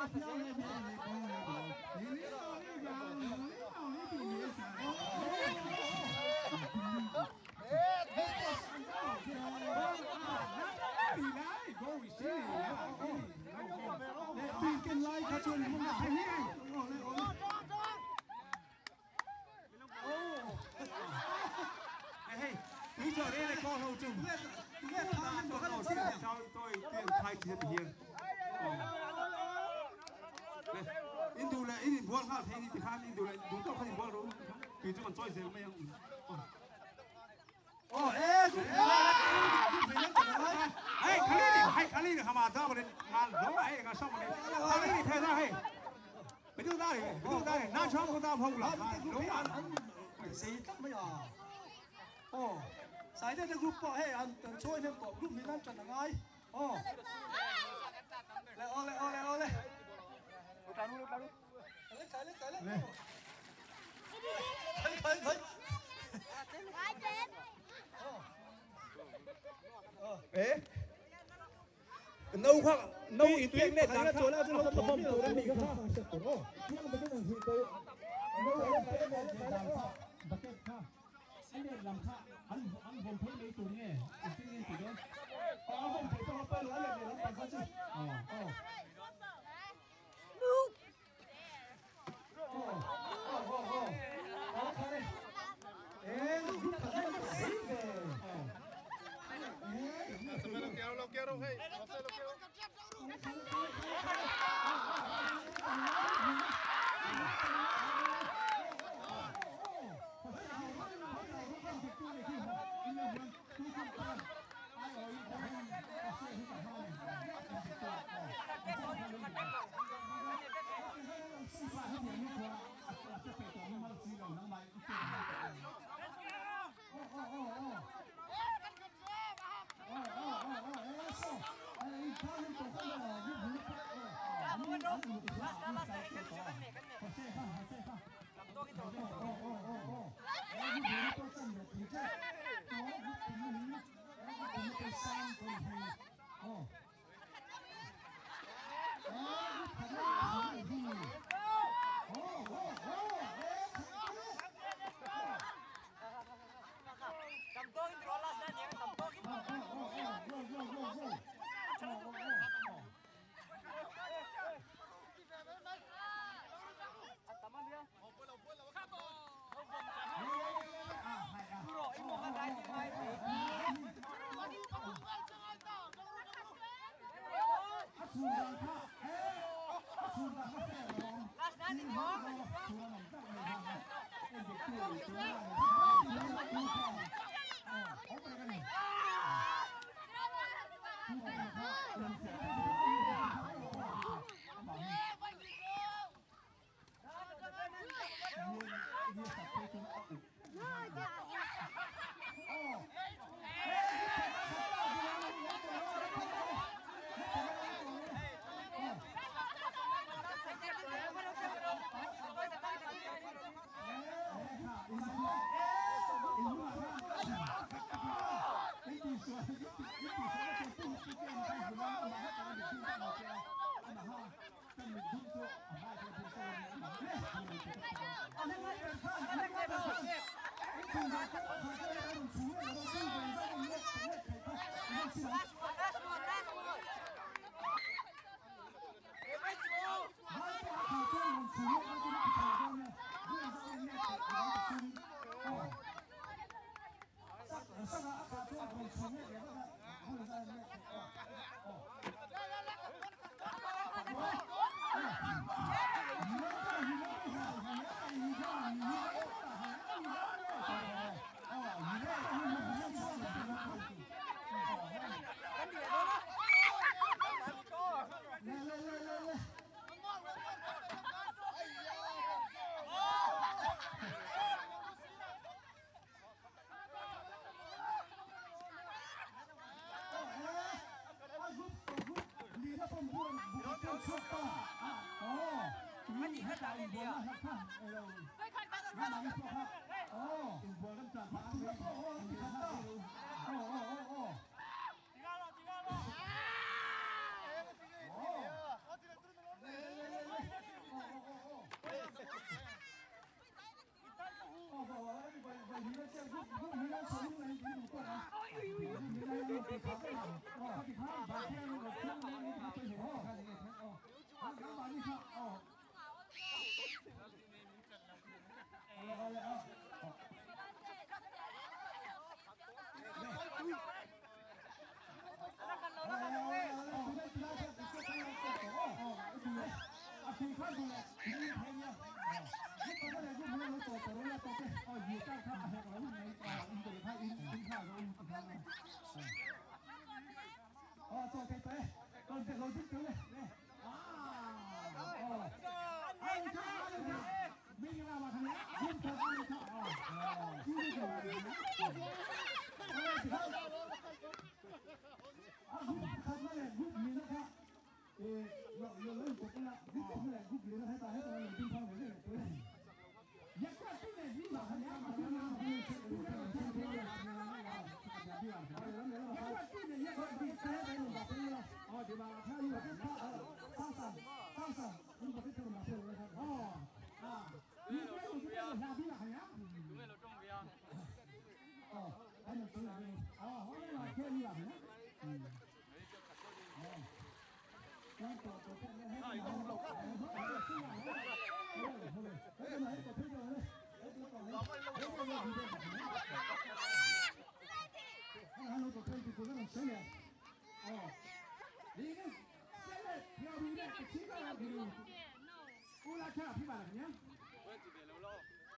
In duh leh in inbual nghal thei ni tikhan in duh leh duh tawk khan inbual rawh u tui chu kan chawi zel mai ang. Hei khali ni hei khali ni hama da bale ngal do hei nga sam bale khali ni the na hei bidu da ni bidu da ni na chong ko da phau la lo an sei tak mai a aw sai te group pawh hei an kan chawi hnem tawh group min an tan angai aw le ole ole ole le kai le kai le kai kai kai Ê nâu kha nâu in pek net dan kha a bom tur an nih kha bucket kha a let lam kha an an vawm phei mai tur nge engtin nge tih dawn a vawm phei pawh a pailo a let leh lam pang kha chu aw